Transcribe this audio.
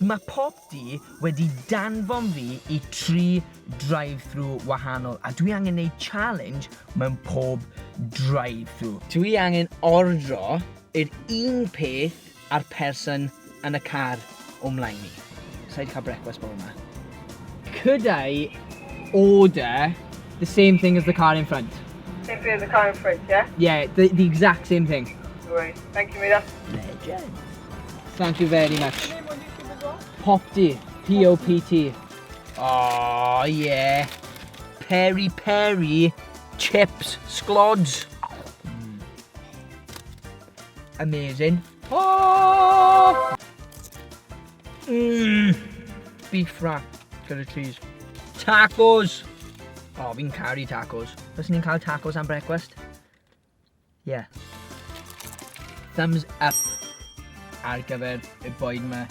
Mae Popty wedi danfon fi i tri drive-thru wahanol a dwi angen neud challenge mewn pob drive-thru. Dwi angen ordro yr un peth a'r person yn y car o mlaen i. Sa i 'di cael brecwast bore 'ma. Could I order the same thing as the car in front? Same thing as the car in front, yeah? Yeah, the exact same thing. No worries. Thank you, Mira. Legend. Thank you very much. Popty. P-O-P-T. Oh, yeah. Peri peri chips sglods. Amazing. Oh! Beef wrap gyda cheese. Tacos! Oh, fi'n caru tacos. Fyswn ni'n cael tacos am brecwast? Yeah. Thumbs up ar gyfer y bwyd yma.